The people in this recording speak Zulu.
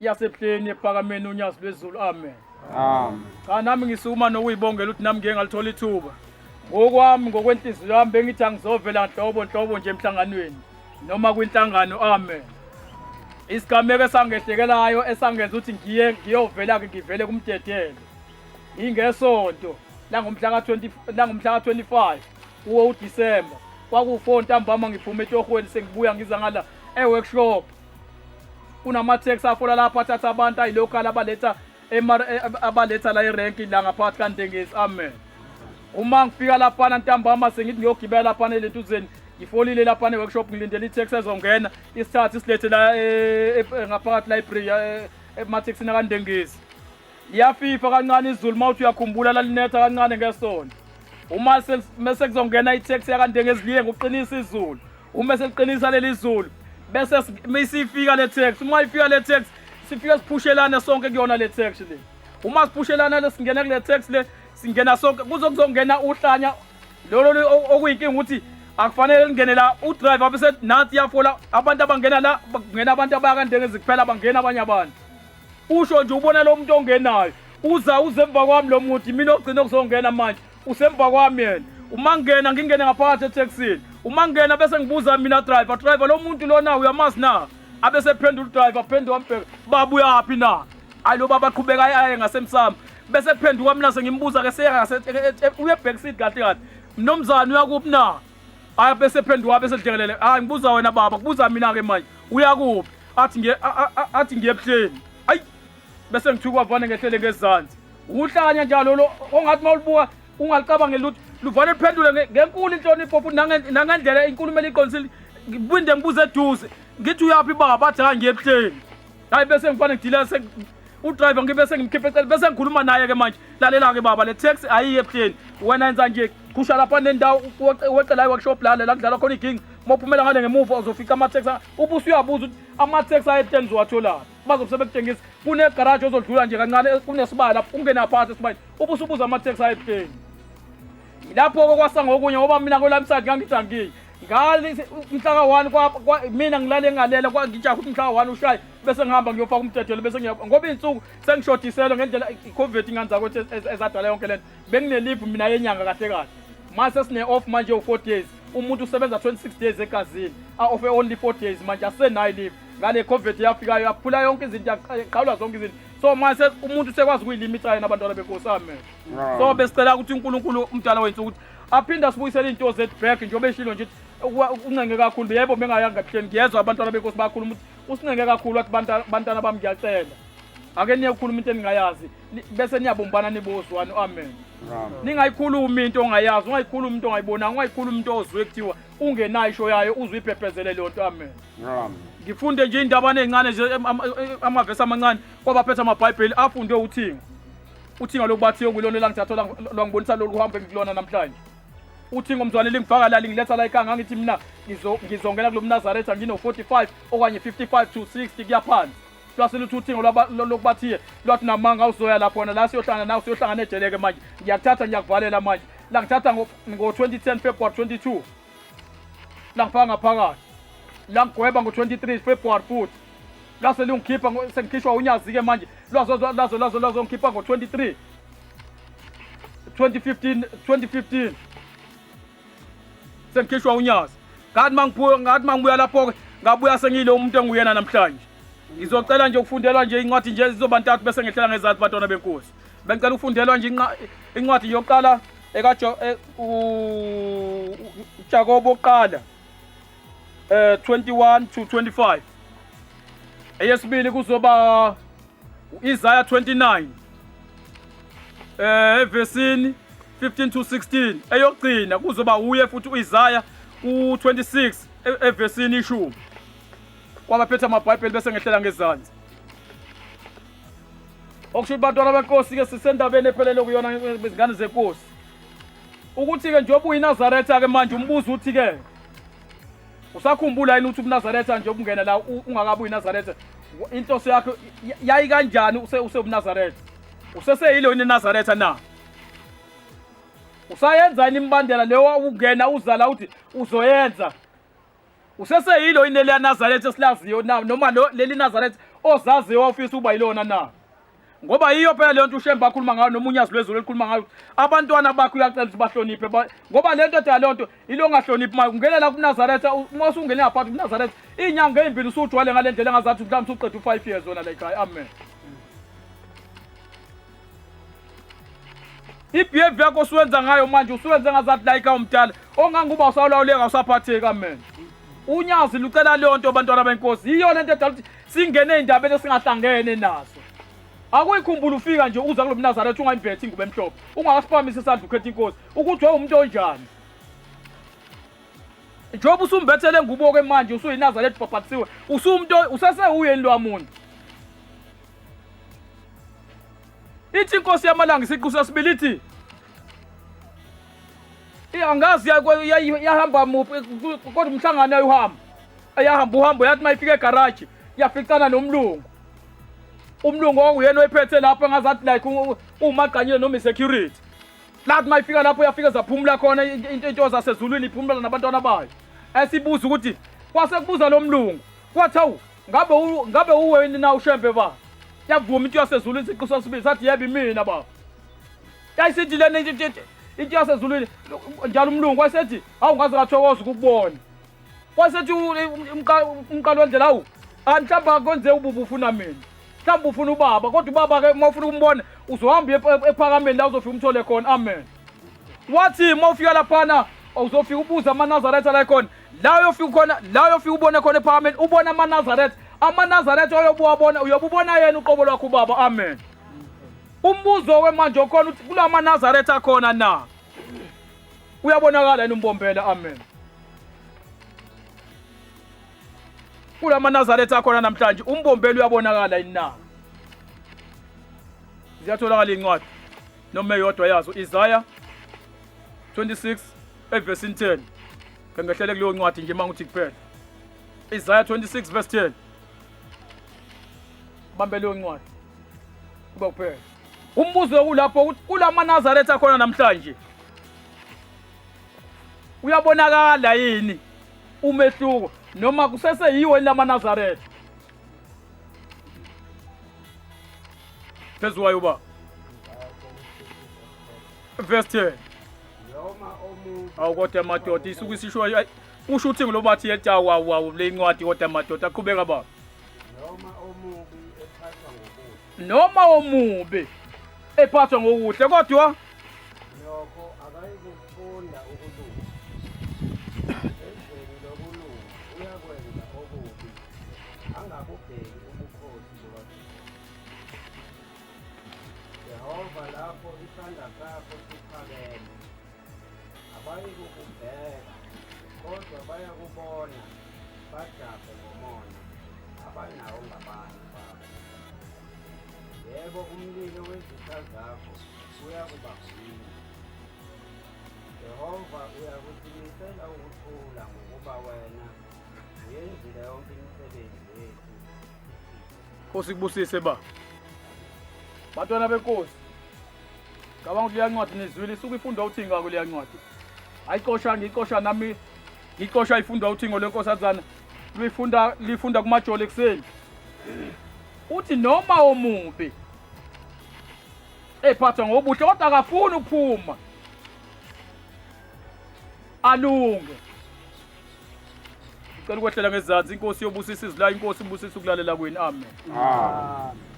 Yasebuhleni ephakameni uNyazi lwezulu, amen. Amen. Cha, nami ngisukuma nokuyibongela ukuthi nami ngike ngalithola ithuba. Ngokwami, ngokwenhliziyo yami, bengithi angizovela nhlobo nhlobo nje emhlanganweni noma kwinhlangano, amen. Isigameko esangehlekelayo esangenza ukuthi ngiye ngiyovela-ke ngivele kumdedelo ingesonto langomhla ka-20 langomhla ka-25 kuwo uDisemba, kwakuwu-4 ntambama, ngiphuma etohweni sengibuya ngiza ngala e-workshop. Kunama-taxi afola lapho athatha abantu ayi-local abaletha abaletha la erenki la ngaphakathi kaNdengezi, amen. Uma ngifika laphana ntambama sengithi ngiyogibela laphana elentuzeni, ngifolile laphana e-workshop, ngilindele i-taxi ezongena isithathe isilethe la ngaphakathi library emathekisini akaNdengezi. Liyafifa kancane izulu, uma uthi uyakhumbula lalinetha kancane ngesonto. Uma mese kuzongena i-taxi yakaNdengezi, liye ngokuqinisa izulu. Uma seliqinisa leli zulu, bese misifika le taxi, uma ifika le taxi, sifika siphushelane sonke kuyona le taxi le. Uma siphushelana le, singena kule taxi le, singena sonke kuze kuzongena uhlanya lolo okuyinkinga ukuthi akufanele lingene la. Udriver bese nansi iyafola abantu abangena la, kungena abantu abakaNdengezi kuphela, bangena abanye abantu. Usho nje ubona lo muntu ongenayo uza uze emva kwami, lo muntu mina ogcina okuzongena manje usemva kwami yena. Uma ngena, ngingene ngaphakathi ethekisini, uma ngena bese ngibuza mina, "Driver, driver, lo muntu lona uyamazi na?" Abese phendula udriver, phenduka ambheka, "Baba, uyaphi na?" Hayi, lo baba aqhubeka aye ngasemsamo, bese phenduka mina sengimbuza ke, seya ngase uye back seat kahle kahle, "Mnumzane, uyakuphi na?" Hayi, bese phenduka bese dlekelele, "Hayi, ngibuza wena baba, kubuza mina ke manje, uyakuphi?" Athi ngiye athi ngiye ebuhleni. Ayi, bese ngithuka vane ngehlele ngezansi. Uhlanya njalo lo ongathi mawulibuka ungalicabangeli ukuthi luvane liphendule ngenkulu inhlonipho futhi nangendlela inkulumo eliqondisile. Ngiphinde ngibuze eduze, ngithi, "Uyaphi baba?" Athi, "Hayi, ngiye ebuhleni." Hayi, bese ngifane ngidila udriver, ngibe sengimkhipha ecele, bese ngikhuluma naye-ke manje, "Lalela-ke baba, le taxi ayiye ebuhleni. Wena yenza nje, khusha lapha nendawo, weqe la e-workshop la la kudlalwa khona iginci. Uma uphumela ngale ngemuva uzofica ama-taxi, ubuse uyabuza ukuthi ama-taxi aye ebuhleni uzowatholaphi. Bazobe sebekutshengisa. Kunegaraji ozodlula nje kancane, kunesibaya lapho, ungena phakathi esibayeni, ubuse ubuza ama-taxi aye ebuhleni." Lapho-ke kwasangokunye ngoba mina kwelami side ngangithi angiyi ngali mhla ka-1 mina ngilale ngalela, ngijaha ukuthi mhla ka-1 ushaye bese ngihamba ngiyofaka umdedelo, bese ngiya ngoba iy'nsuku sengishodisele ngendlela i-COVID inganza ukuthi ezadala yonke lento. Bengine-leave mina yenyanga kahle kahle, manje sesine-off manje u-4 days. Umuntu usebenza 26 days egazini, a-offe only 4 days, manje asenayo leave. Ngale COVID yafikayo yaphula yonke izinto, yaqhawula zonke izinto, so manje umuntu usekwazi ukuyilimitha yena, abantwana benkosi, amen. So besicela ukuthi uNkulunkulu umdala wethu ukuthi aphinde asibuyisele iy'nto zethu back njengoba eshilo nje ukuthi uncenge kakhulu. Yebo, bengayanga ebuhleni, ngiyezwa abantwana benkosi bayakhuluma ukuthi usincenge kakhulu, wathi, "Bantwana bami, ngiyacela ake niye kukhuluma into eningayazi, bese niyabumbana nibozwani." Amen. Ningayikhulumi into ongayazi, ungayikhulumi into ongayibonanga, ungayikhulumi into ozwe kuthiwa ungenayo isho yayo, uze uyiphephezele leyo nto. Amen. Ngifunde nje indabane ey'ncane nje, amavesi amancane kwabaphethe amabhayibheli afunde uthingo, uthingo lokubathiyo kulona elangithatha lwangibonisa lolu hambo engikulona namhlanje. Uthingo mzwane lingifaka la, lingiletha la ekhaya. Ngangithi mina ngizongena kulo mnazaretha ngino-45 okanye 55 to 60 kuya phansi. Lwase luthi uthingo lokubathiye lwathi, "Namanga, uzoya laphona la siyohlangana nawe, siyohlangana ejeleke manje. Ngiyakuthatha, ngiyakuvalela manje." La ngithatha ngo-2010 February 22, langifaka ngaphakathi, langigweba ngo-23 February futhi, lase lungikhipha sengikhishwa unyazi-ke manje. Lwazo lazo lazo lazongikhipha ngo-23 2015, 2015 sengikhishwa unyazi. Ngathi mangiphuka, ngathi mangibuya lapho-ke, ngabuya sengiyile umuntu enguyena namhlanje. Ngizocela nje ukufundelwa nje incwadi nje zizoba ntathu, bese ngehlela ngezansi, bantwana benkosi. Bengicela ukufundelwa nje incwadi yokuqala ekajo uJakobo oqala 21 to 25, eyesibili kuzoba uIsaiah 29 evesini 15 to 16, eyokugcina kuzoba uye futhi uIsaiah ku26 evesini 10. Kwabaphethe amabhayibheli, bese ngehlela ngezansi. Okusho ukuthi bantwana benkosi ke sisendabeni ephelele kuyona, izingane zenkosi, ukuthi-ke njengoba uyiNazaretha-ke manje, umbuzo uthi-ke usakhumbula yini ukuthi ubuNazaretha nje ubungena la ungakabi uyiNazaretha, inhloso yakho yayikanjani usebuNazaretha? Useseyilo yini iNazaretha na? Usayenza yini imibandela leyo ungena uzala uthi uzoyenza? Useseyilo yini leliya Nazaretha esilaziyo na, noma leli Nazaretha? ozaziyo ofisa ukuba yilona na? Ngoba yiyo phela leyo nto uShembe akhuluma ngayo noma uNyazi lwezulu elikhuluma ngayo. Abantwana bakho uyacela ukuthi bahloniphe ngoba le nto edala leyo nto ilo ongahloniphi uma ungenela kuNazaretha, uma usungene ngaphakathi kuNazaretha iy'nyanga ey'mbili usujwayele ngale ndlela engazathi mhlawumbe usuqeda u-five years wena la ekhaya. Amen. I-behavior yakho osuwenza ngayo manje usuwenze ngazathi la ekhaya umdala onganguba usawulawuleka usaphatheki. Amen. Unyazi lucela leyo nto bantwana benkosi. Yiyo lento edala ukuthi singene ey'ndabeni esingahlangene nazo. Akuyikhumbula ufika nje uza kulo mNazaretha ungayimbethe ingubo emhlophe, ungakasiphakamisi isandla ukhetha inkosi ukuthi wawumuntu onjani. Njengoba usumbethele ngubo-ke manje usuyinazaretha ubhabhatisiwe, usumuntu usesewuyeni lwamuntu. Ithi inkosi yamalanga isiqu sesibili ithi angazi yahamba muphi kodwa umhlangano yayuhamba yahamba uhambo yathi mayifika egaraji yaficana nomlungu. Umlungu onguyena oyiphethe lapho engazathi like umagqanyile noma i-security. Lathi mayifika lapho yafika zaphumula khona into zasezulwini iphumula nabantwana bayo. Esibuza ukuthi kwase kubuza lo mlungu kwathi awu ngabe ngabe uweni na uShembe ba? Yavuma into yasezulwini isiqu sesibili sathi yebo imina baba. Yayisithi lena into yasezulwini njalo umlungu wayesethi awu ngaze ngathokoza ukukubona. Wasethi umqalo wendlela awu mhlawumbe akwenze ububi ufuna mina. Mhlawumbe ufuna ubaba kodwa ubaba ke uma ufuna ukumbona uzohamba uye ephakameni la uzofika umthole khona. Amen. Wathi uma ufika laphana uzofika ubuze amaNazaretha la khona. La uyofika khona, la uyofika ubone khona ephakameni ubona amaNazaretha. AmaNazaretha oyobuwabona uyobubona yena uqobo lwakho ubaba. Amen. Umbuzo we manje okhona uthi kulama Nazaretha akhona na? Uyabonakala yini umbombela? Amen. Kulama Nazaretha akhona namhlanje umbombela uyabonakala yini na? Ziyatholakala incwadi noma eyodwa yazo, Isaiah 26 evesini 10. Ke ngehlele kuleyo ncwadi nje manguthi kuphela. Isaiah 26 verse 10. Bambe leyo ncwadi. Kuba kuphela. Umbuzo kulapho ukuthi kulama Nazaretha akhona namhlanje uyabonakala yini umehluko noma kuseseyiwo lama Nazaretha? Phezu kwayo ba verse 10. Awu kodwa madoda isuke isisho usho uthi ngilobathi yeta wawu wawu le incwadi kodwa madoda aqhubeka baba. Noma omubi ephathwa ngokuhle. Noma omubi ephathwa ngokuhle kodwa nokho akayikufunda ukulunga. Ezweni lokulunga uyakwenza okubi, angabubheki ubukhosi bukaJehova. Jehova, lapho isandla sakho siphakeme, abayikukubheka, kodwa bayakubona bajabhe ngomona abanawo ngabantu bakho. Yebo, umlilo wezitha zakho uyakubagwinya. Jehova, uyakusimisela ukuthula, ngokuba wena uyenzile yonke imisebenzi yethu. Nkosi kubusise ba. Bantwana benkosi. Cabanga ukuthi leya ncwadi nizwile isuke ifundwa uthingo kuleya ncwadi. Ayixosha ngixosha nami ngixosha ifundwa uthingo lwenkosazana luyifunda lifunda kumajolo ekuseni. Uthi noma omubi ephathwa ngobuhle kodwa akafuni ukuphuma alunge. Ngicela ukwehlela ngezansi inkosi yobusisa izwi layo, inkosi ibusisa ukulalela kwenu. Amen. Amen.